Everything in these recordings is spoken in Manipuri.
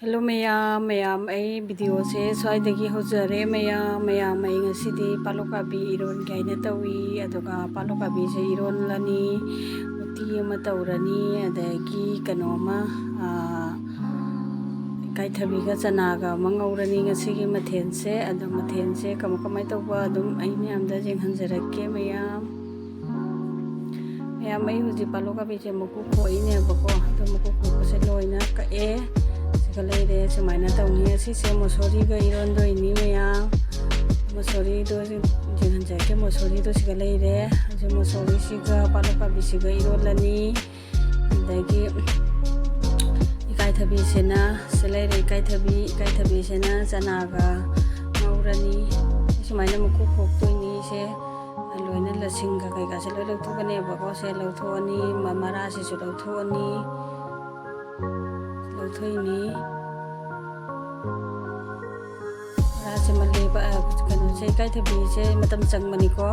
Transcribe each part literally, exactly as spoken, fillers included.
Hello ꯃꯌꯥꯝ, ꯃꯌꯥꯝ ꯑꯩ videoꯁꯦ ꯁ꯭ꯋꯥꯏꯗꯒꯤ ꯍꯧꯖꯔꯦ꯫ ꯃꯌꯥꯝ, ꯃꯌꯥꯝ ꯑꯩ ꯉꯁꯤꯗꯤ ꯄꯥꯂꯣꯛꯀꯥꯕꯤ ꯏꯔꯣꯟꯒꯦ ꯍꯥꯏꯅ ꯇꯧꯏ꯫ ꯑꯗꯨꯒ ꯄꯥꯂꯣꯛꯀꯥꯕꯤꯁꯦ ꯏꯔꯣꯜꯂꯅꯤ, ꯎꯇꯤ ꯑꯃ ꯇꯧꯔꯅꯤ, ꯑꯗꯒꯤ ꯀꯩꯅꯣꯃ, ꯑꯥ, ꯏꯀꯥꯏꯊꯕꯤꯒ ꯆꯅꯥꯒ ꯑꯃ ꯉꯧꯔꯅꯤ ꯉꯁꯤꯒꯤ ꯃꯊꯦꯜꯁꯦ꯫ ꯑꯗꯣ ꯃꯊꯦꯜꯁꯦ ꯀꯃꯥꯏ ꯀꯃꯥꯏ ꯇꯧꯕ ꯑꯗꯨꯝ ꯑꯩ ꯃꯌꯥꯝꯗ ꯌꯦꯡꯍꯟꯖꯔꯛꯀꯦ ꯃꯌꯥꯝ꯫ ꯃꯌꯥꯝ ꯑꯩ ꯍꯧꯖꯤꯛ ꯄꯥꯂꯣꯛꯀꯥꯕꯤꯁꯦ ꯃꯀꯨ ꯈꯣꯛꯏꯅꯦꯕꯀꯣ꯫ ꯑꯗꯣ ꯃꯀꯨ ꯈꯣꯛꯄꯁꯦ ꯂꯣꯏꯅ ꯀꯛꯑꯦ꯫ ꯁꯤꯒ ꯂꯩꯔꯦ꯫ ꯁꯨꯃꯥꯏꯅ ꯇꯧꯅꯤ꯫ ꯑꯁꯤꯁꯦ ꯃꯨꯁꯣꯔꯤꯒ ꯏꯔꯣꯟꯗꯣꯏꯅꯤ ꯃꯌꯥꯝ꯫ ꯃꯨꯁꯣꯔꯤꯗꯣ ꯌꯦꯡꯍꯟꯖꯔꯛꯀꯦ꯫ ꯃꯨꯁꯣꯔꯤꯗꯣ ꯁꯤꯒ ꯂꯩꯔꯦ꯫ ꯍꯧꯖꯤꯛ ꯃꯨꯁꯣꯔꯤꯁꯤꯒ ꯄꯥꯂꯣꯛꯀꯥꯕꯤꯁꯤꯒ ꯏꯔꯣꯜꯂꯅꯤ꯫ ꯑꯗꯒꯤ ꯏꯀꯥꯏꯊꯕꯤꯁꯤꯅ ꯁꯤ ꯂꯩꯔꯦ꯫ ꯏꯀꯥꯏꯊꯕꯤ, ꯏꯀꯥꯏꯊꯕꯤꯁꯤꯅ ꯆꯅꯥꯒ ꯉꯧꯔꯅꯤ꯫ ꯁꯨꯃꯥꯏꯅ ꯃꯀꯨ ꯈꯣꯛꯇꯣꯏꯅꯤ꯫ ꯁꯦ ꯂꯣꯏꯅ ꯂꯁꯤꯡꯒ ꯀꯩꯀꯥꯁꯦ ꯂꯣꯏ ꯂꯧꯊꯣꯛꯀꯅꯦꯕꯀꯣ꯫ ꯁꯦ ꯂꯧꯊꯣꯛꯑꯅꯤ, ꯃ-, ꯃꯔꯥꯁꯤꯁꯨ ꯂꯧꯊꯣꯛꯑꯅꯤ, ꯂꯧꯊꯣꯛꯏꯅꯤ꯫ ꯃꯔꯥꯁꯦ ꯃꯜꯂꯦꯕ, ꯑ, ꯀꯩꯅꯣꯁꯦ, ꯏꯀꯥꯏꯊꯕꯤꯁꯦ ꯃꯇꯝ ꯆꯪꯕꯅꯤꯀꯣ,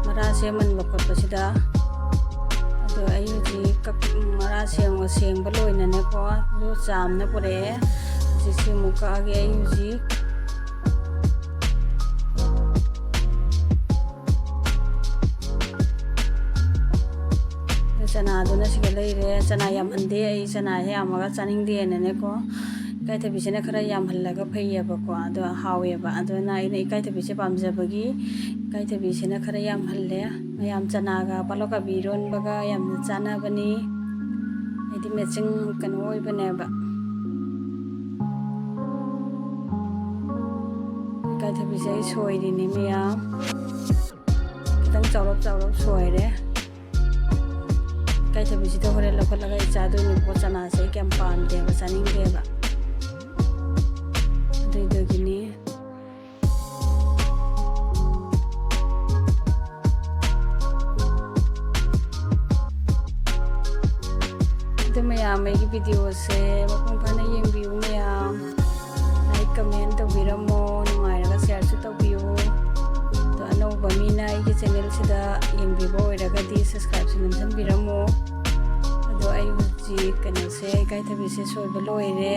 ꯃꯔꯥꯁꯦ ꯃꯟꯕ ꯈꯣꯠꯄꯁꯤꯗ꯫ ꯑꯗꯣ ꯑꯩ ꯍꯧꯖꯤꯛ ꯀꯛ-, ꯃꯔꯥ ꯁꯦꯡꯕ, ꯁꯦꯡꯕ ꯂꯣꯏꯅꯅꯦꯀꯣ, ꯑꯗꯨ ꯆꯥꯝꯅ ꯄꯨꯔꯛꯑꯦ꯫ ꯍꯧꯖꯤꯛꯁꯦ ꯑꯃꯨꯛ ꯀꯛꯑꯒꯦ ꯑꯩ ꯍꯧꯖꯤꯛ꯫ ꯑꯗꯨ ꯆꯅꯥꯗꯨꯅ ꯁꯤꯒ ꯂꯩꯔꯦ꯫ ꯆꯅꯥ ꯌꯥꯝꯍꯟꯗꯦ ꯑꯩ, ꯆꯅꯥꯁꯦ ꯌꯥꯝꯃꯒ ꯆꯥꯅꯤꯡꯗꯦꯅꯅꯦꯀꯣ꯫ ꯏꯀꯥꯏꯊꯕꯤꯁꯤꯅ ꯈꯔ ꯌꯥꯝꯍꯜꯂꯒ ꯐꯩꯌꯦꯕꯀꯣ, ꯑꯗꯣ ꯍꯥꯎꯋꯦꯕ꯫ ꯑꯗꯨꯅ ꯑꯩꯅ ꯏꯀꯥꯏꯊꯕꯤꯁꯦ ꯄꯥꯝꯖꯕꯒꯤ ꯏꯀꯥꯏꯊꯕꯤꯁꯤꯅ ꯈꯔ ꯌꯥꯝꯍꯜꯂꯦ꯫ ꯃꯌꯥꯝ ꯆꯅꯥꯒ ꯄꯥꯂꯣꯛꯀꯥꯕꯤ ꯏꯔꯣꯟꯕꯒ ꯌꯥꯝꯅ ꯆꯥꯅꯕꯅꯤ꯫ ꯑꯩꯗꯤ matching ꯀꯩꯅꯣ ꯑꯣꯏꯕꯅꯦꯕ꯫ ꯏꯀꯥꯏꯊꯕꯤꯁꯦ ꯑꯩ ꯁꯣꯏꯔꯤꯅꯤ ꯃꯌꯥꯝ꯫ ꯈꯤꯇꯪ ꯆꯥꯎꯔꯞ ꯆꯥꯎꯔꯞ ꯁꯣꯏꯔꯦ꯫ ꯏꯀꯥꯏꯊꯕꯤꯁꯤꯗ ꯍꯣꯔꯦꯟ ꯂꯧꯈꯠꯂꯒ ꯑꯩ ꯆꯥꯗꯣꯏꯅꯤꯀꯣ꯫ ꯆꯅꯥꯁꯦ ꯑꯩ ꯀꯌꯥꯝ ꯄꯥꯝꯗꯦꯕ, ꯆꯥꯅꯤꯡꯗꯦꯕ꯫ ꯚꯤꯗꯤꯑꯣꯁꯦ ꯃꯄꯨꯡ ꯐꯥꯅ ꯌꯦꯡꯕꯤꯌꯨ ꯃꯌꯥꯝ꯫ Like, comment ꯇꯧꯕꯤꯔꯝꯃꯣ, ꯅꯨꯡꯉꯥꯏꯔꯒ shareꯁꯨ ꯇꯧꯕꯤꯌꯨ꯫ ꯑꯗꯣ ꯑꯅꯧꯕ ꯃꯤꯅ ꯑꯩꯒꯤ channelꯁꯤꯗ ꯌꯦꯡꯕꯤꯕ ꯑꯣꯏꯔꯒꯗꯤ subscribeꯁꯨ ꯅꯝꯁꯤꯟꯕꯤꯔꯝꯃꯣ꯫ ꯑꯗꯣ ꯑꯩ ꯍꯧꯖꯤꯛ ꯀꯩꯅꯣꯁꯦ, ꯏꯀꯥꯏꯊꯕꯤꯁꯦ ꯁꯣꯏꯕ ꯂꯣꯏꯔꯦ,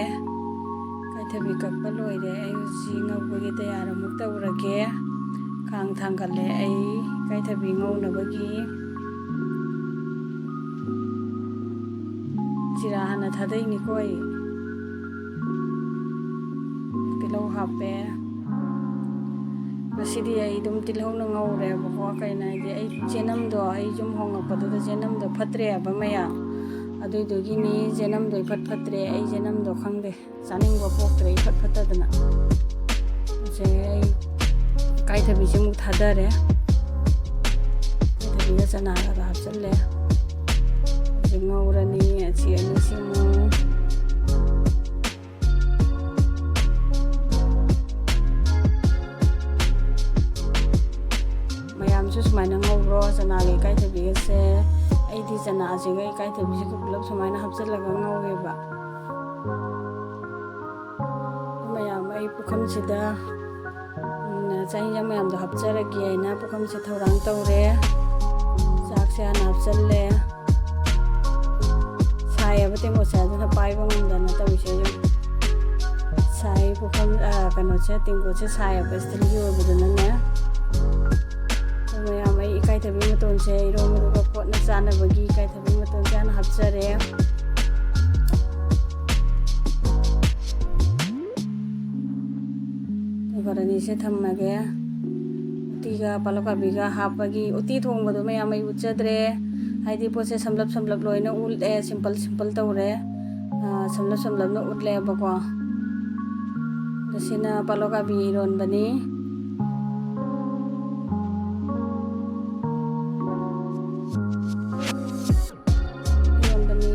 ꯏꯀꯥꯏꯊꯕꯤ ꯀꯛꯄ ꯂꯣꯏꯔꯦ꯫ ꯑꯩ ꯍꯧꯖꯤꯛ ꯉꯧꯕꯒꯤ ꯇꯌꯥꯔꯤ ꯑꯃꯨꯛ ꯇꯧꯔꯒꯦ꯫ ꯈꯥꯡ ꯊꯥꯡꯒꯠꯂꯦ ꯑꯩ ꯏꯀꯥꯏꯊꯕꯤ ꯉꯧꯅꯕꯒꯤ꯫ ꯖꯤꯔꯥ ꯍꯥꯟꯅ ꯊꯥꯗꯩꯅꯤꯀꯣ ꯑꯩ꯫ ꯇꯤꯜꯍꯧ ꯍꯥꯞꯄꯦ꯫ ꯉꯁꯤꯗꯤ ꯑꯩ ꯑꯗꯨꯝ ꯇꯤꯜꯍꯧꯅ ꯉꯧꯔꯦꯕꯀꯣ꯫ ꯀꯩꯅꯣ ꯍꯥꯏꯗꯤ, ꯑꯩ ꯆꯦꯅꯝꯗꯣ, ꯑꯩ ꯌꯨꯝ ꯍꯣꯡꯉꯛꯄꯗꯨꯗ ꯆꯦꯅꯝꯗꯣ ꯐꯠꯇ꯭ꯔꯦ ꯍꯥꯏꯕ ꯃꯌꯥꯝ, ꯑꯗꯨꯏꯗꯨꯒꯤꯅꯤ꯫ ꯆꯦꯅꯝꯗꯣ ꯏꯐꯠ ꯐꯠꯇ꯭ꯔꯦ꯫ ꯑꯩ ꯆꯦꯅꯝꯗꯣ ꯈꯪꯗꯦ, ꯆꯥꯅꯤꯡꯕ ꯄꯣꯛꯇ꯭ꯔꯦ ꯏꯐꯠ ꯐꯠꯇꯗꯅ꯫ ꯁꯦ ꯑꯩ ꯏꯀꯥꯏꯊꯕꯤꯁꯦ ꯑꯃꯨꯛ ꯊꯥꯗꯔꯦ꯫ ꯏꯀꯥꯏꯊꯕꯤꯒ ꯆꯅꯥꯒꯗꯣ ꯍꯥꯞꯆꯤꯜꯂꯦ꯫ ꯍꯧꯖꯤꯛ ꯉꯧꯔꯅꯤ ꯑꯁꯤ ꯑꯅꯤꯁꯤ ꯑꯃꯨꯛ꯫ ꯃꯌꯥꯝꯁꯨ ꯁꯨꯃꯥꯏꯅ ꯉꯧꯕ꯭ꯔꯣ, ꯆꯅꯥꯒ ꯏꯀꯥꯏꯊꯕꯤꯒꯁꯦ? ꯑꯩꯗꯤ ꯆꯅꯥꯁꯤꯒ ꯏꯀꯥꯏꯊꯕꯤꯁꯤꯒ ꯄꯨꯂꯞ ꯁꯨꯃꯥꯏꯅ ꯍꯥꯞꯆꯤꯜꯂꯒ ꯉꯧꯋꯦꯕ꯫ ꯃꯌꯥꯝ, ꯑꯩ ꯄꯨꯈꯝꯁꯤꯗ, ꯎꯝ, ꯆꯥꯛ ꯌꯦꯟꯁꯥꯡ ꯃꯌꯥꯝꯗꯣ ꯍꯥꯞꯆꯔꯒꯦ ꯍꯥꯏꯅ ꯄꯨꯈꯝꯁꯦ ꯊꯧꯔꯥꯡ ꯇꯧꯔꯦ꯫ ꯆꯥꯛꯁꯦ ꯍꯥꯟꯅ ꯍꯥꯞꯆꯜꯂꯦ꯫ ꯁꯥꯏꯌꯦꯕ ꯇꯦꯡꯀꯣꯠꯁꯦ, ꯑꯗꯨꯅ ꯄꯥꯏꯕ ꯉꯝꯗꯅ ꯇꯧꯔꯤꯁꯦ꯫ ꯑꯗꯨꯝ ꯁꯥꯏ ꯄꯨꯈꯝ, ꯑ, ꯀꯩꯅꯣꯁꯦ, ꯇꯦꯡꯀꯣꯠꯁꯦ ꯁꯥꯏꯌꯦꯕ, ꯏꯁꯇꯤꯜꯒꯤ ꯑꯣꯏꯕꯗꯨꯅꯅꯦ꯫ ꯑꯗꯣ ꯃꯌꯥꯝ, ꯑꯩ ꯏꯀꯥꯏꯊꯕꯤ ꯃꯇꯣꯟꯁꯦ ꯏꯔꯣꯟꯕꯗꯨꯒ ꯀꯣꯠꯅ ꯆꯥꯅꯕꯒꯤ ꯏꯀꯥꯏꯊꯕꯤ ꯃꯇꯣꯟꯁꯦ ꯍꯥꯟꯅ ꯍꯥꯞꯆꯔꯦ꯫ ꯇꯦꯡꯀꯣꯠ ꯑꯅꯤꯁꯦ ꯊꯝꯃꯒꯦ꯫ ꯎꯇꯤꯒ ꯄꯥꯂꯣꯛ ꯀꯥꯕꯤꯒ ꯍꯥꯞꯄꯒꯤ ꯎꯇꯤ ꯊꯣꯡꯕꯗꯣ ꯃꯌꯥꯝ ꯑꯩ ꯎꯠꯆꯗ꯭ꯔꯦ, ꯍꯥꯏꯗꯤ ꯄꯣꯠꯁꯦ ꯁꯝꯂꯞ ꯁꯝꯂꯞ ꯂꯣꯏꯅ ꯎꯠꯂꯦ, simple simple ꯇꯧꯔꯦ꯫ ꯑꯥ, ꯁꯝꯂꯞ ꯁꯝꯂꯞꯅ ꯎꯠꯂꯦꯕꯀꯣ꯫ ꯑꯗꯣ ꯁꯤꯅ ꯄꯥꯂꯣꯛ ꯀꯥꯕꯤ ꯏꯔꯣꯟꯕꯅꯤ꯫ ꯏꯔꯣꯟꯕꯅꯤ꯫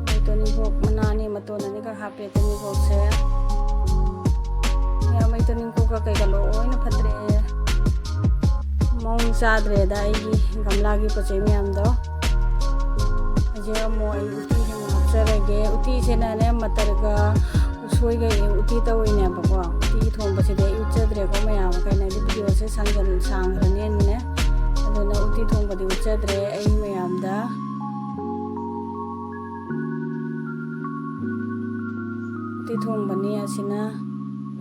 ꯑꯗꯩ ꯇꯣꯅꯤꯡꯈꯣꯛ ꯃꯅꯥ ꯑꯅꯤ, ꯃꯇꯣꯟ ꯑꯅꯤꯈꯛ ꯍꯥꯞꯄꯦ ꯇꯣꯅꯤꯡꯈꯣꯛꯁꯦ꯫ ꯃꯌꯥꯝ, ꯑꯩ ꯇꯣꯅꯤꯡꯈꯣꯛꯀ ꯀꯩꯀ ꯂꯣꯏꯅ ꯐꯠꯇ꯭ꯔꯦ꯫ ꯆꯥꯗ꯭ꯔꯦꯗ ꯑꯩꯒꯤ ꯒꯝꯂꯥꯒꯤ ꯄꯣꯠ ꯆꯩ ꯃꯌꯥꯝꯗꯣ꯫ ꯍꯧꯖꯤꯛ ꯑꯃꯨꯛ ꯑꯩ ꯎꯇꯤ ꯍꯦꯟꯅ ꯍꯥꯞꯆꯔꯒꯦ꯫ ꯎꯇꯤꯁꯤꯅꯅꯦ ꯃꯇꯔꯒ ꯎꯁꯣꯏꯒ ꯎꯇꯤ ꯇꯧꯔꯤꯅꯦꯕꯀꯣ꯫ ꯎꯇꯤ ꯊꯣꯡꯕꯁꯤꯗꯤ ꯑꯩ ꯎꯠꯆꯗ꯭ꯔꯦꯀꯣ ꯃꯌꯥꯝ, ꯀꯩꯅꯣꯗꯤ ꯚꯤꯗꯤꯑꯣꯁꯦ ꯁꯥꯡꯖꯟ-, ꯁꯥꯡꯈ꯭ꯔꯅꯦꯅꯅꯦ꯫ ꯑꯗꯨꯅ ꯎꯇꯤ ꯊꯣꯡꯕꯗꯤ ꯎꯠꯆꯗ꯭ꯔꯦ ꯑꯩ ꯃꯌꯥꯝꯗ꯫ ꯎꯇꯤ ꯊꯣꯡꯕꯅꯤ ꯑꯁꯤꯅ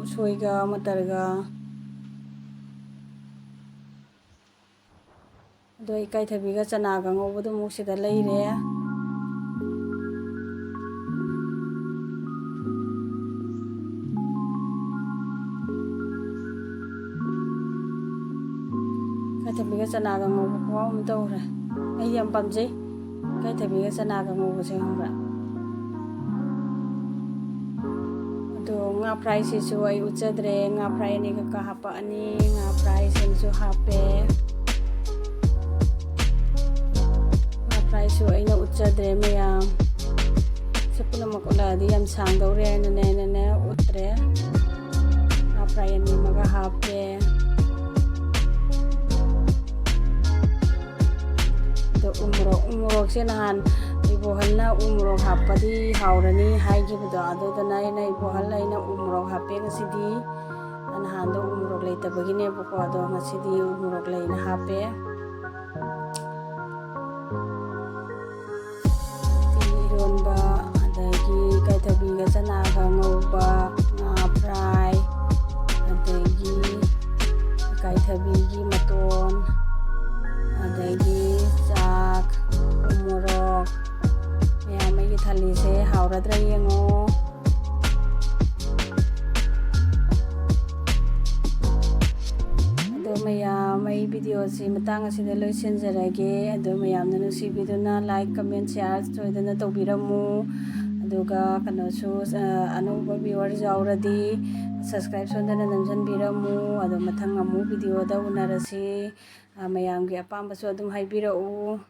ꯎꯁꯣꯏꯒ ꯃꯇꯔꯒ꯫ ꯑꯗꯣ ꯏꯀꯥꯏꯊꯕꯤꯒ ꯆꯅꯥꯒ ꯉꯧꯕꯗꯨ ꯑꯃꯨꯛ ꯁꯤꯗ ꯂꯩꯔꯦ꯫ ꯏꯀꯥꯏꯊꯕꯤꯒ ꯆꯅꯥꯒ ꯉꯧꯕ ꯈꯨꯍꯥꯎ ꯑꯃ ꯇꯧꯔꯦ꯫ ꯑꯩ ꯌꯥꯝ ꯄꯥꯝꯖꯩ ꯏꯀꯥꯏꯊꯕꯤꯒ ꯆꯅꯥꯒ ꯉꯧꯕꯁꯦ, ꯈꯪꯕ꯭ꯔꯥ? ꯑꯗꯣ ꯉꯥ ꯐ꯭ꯔꯥꯏꯁꯤꯁꯨ ꯑꯩ ꯎꯠꯆꯗ꯭ꯔꯦ꯫ ꯉꯥ ꯐ꯭ꯔꯥꯏ ꯑꯅꯤꯈꯛꯀ ꯍꯥꯞꯄꯛꯑꯅꯤ꯫ ꯉꯥ ꯐ꯭ꯔꯥꯏꯁꯤꯃꯁꯨ ꯍꯥꯞꯄꯦ꯫ ꯉꯥ ꯐ꯭ꯔꯥꯏꯁꯨ ꯑꯩꯅ ꯎꯠꯆꯗ꯭ꯔꯦ ꯃꯌꯥꯝ꯫ ꯁꯤ ꯄꯨꯝꯅꯃꯛ ꯎꯠꯂꯛꯑꯗꯤ ꯌꯥꯝ ꯁꯥꯡꯗꯧꯔꯦ ꯍꯥꯏꯅꯅꯦ ꯑꯩꯅꯅꯦ ꯎꯠꯇ꯭ꯔꯦ꯫ ꯉꯥ ꯐ꯭ꯔꯥꯏ ꯑꯅꯤ ꯑꯃꯒ ꯍꯥꯞꯄꯦ꯫ ꯑꯗꯣ ꯎꯃꯣꯔꯣꯛ, ꯎꯃꯣꯔꯣꯛꯁꯦ ꯅꯍꯥꯟ ꯏꯕꯣꯍꯜꯅ ꯎꯃꯣꯔꯣꯛ ꯍꯥꯞꯄꯗꯤ ꯍꯥꯎꯔꯅꯤ ꯍꯥꯏꯈꯤꯕꯗꯣ, ꯑꯗꯨꯗꯨꯅ ꯑꯩꯅ ꯏꯕꯣꯍꯜ ꯑꯩꯅ ꯎꯃꯣꯔꯣꯛ ꯍꯥꯞꯄꯦ ꯉꯁꯤꯗꯤ꯫ ꯅꯍꯥꯟꯗꯣ ꯎꯃꯣꯔꯣꯛ ꯂꯩꯇꯕꯒꯤꯅꯦꯕꯀꯣ, ꯑꯗꯣ ꯉꯁꯤꯗꯤ ꯎꯃꯣꯔꯣꯛ ꯂꯩꯅ ꯍꯥꯞꯄꯦ꯫ ꯎꯇꯤ ꯏꯔꯣꯟꯕ, ꯑꯗꯒꯤ ꯏꯀꯥꯏꯊꯕꯤꯒ ꯆꯅꯥꯒ ꯉꯧꯕ, ꯉꯥ ꯐ꯭ꯔꯥꯏ, ꯑꯗꯒꯤ ꯏꯀꯥꯏꯊꯕꯤꯒꯤ ꯃꯇꯣꯟ, ꯑꯗꯒꯤ ꯆꯥꯛ, ꯎꯃꯣꯔꯣꯛ, ꯃꯌꯥꯝ ꯑꯩꯒꯤ ꯊꯜꯂꯤꯁꯦ ꯍꯥꯎꯔꯗ꯭ꯔꯥ ꯌꯦꯡꯉꯣ꯫ ꯑꯗꯣ ꯃꯌꯥꯝ, ꯑꯩ ꯚꯤꯗꯤꯑꯣꯁꯤ ꯃꯇꯥꯡ ꯑꯁꯤꯗ ꯂꯣꯏꯁꯤꯟꯖꯔꯒꯦ꯫ ꯑꯗꯣ ꯃꯌꯥꯝꯅ ꯅꯨꯡꯁꯤꯕꯤꯗꯨꯅ like, comment, share ꯁꯣꯏꯗꯅ ꯇꯧꯕꯤꯔꯝꯃꯨ꯫ ꯑꯗꯨꯒ ꯀꯩꯅꯣꯁꯨ, ꯑ, ꯑꯅꯧꯕ viewers ꯌꯥꯎꯔꯗꯤ subscribe ꯁꯣꯏꯗꯅ ꯅꯝꯖꯟꯕꯤꯔꯝꯃꯨ꯫ ꯑꯗꯣ ꯃꯊꯪ ꯑꯃꯨꯛ ꯚꯤꯗꯤꯑꯣꯗ ꯎꯅꯔꯁꯤ꯫ ꯑ, ꯃꯌꯥꯝꯒꯤ ꯑꯄꯥꯝꯕꯁꯨ ꯑꯗꯨꯝ ꯍꯥꯏꯕꯤꯔꯛꯎ꯫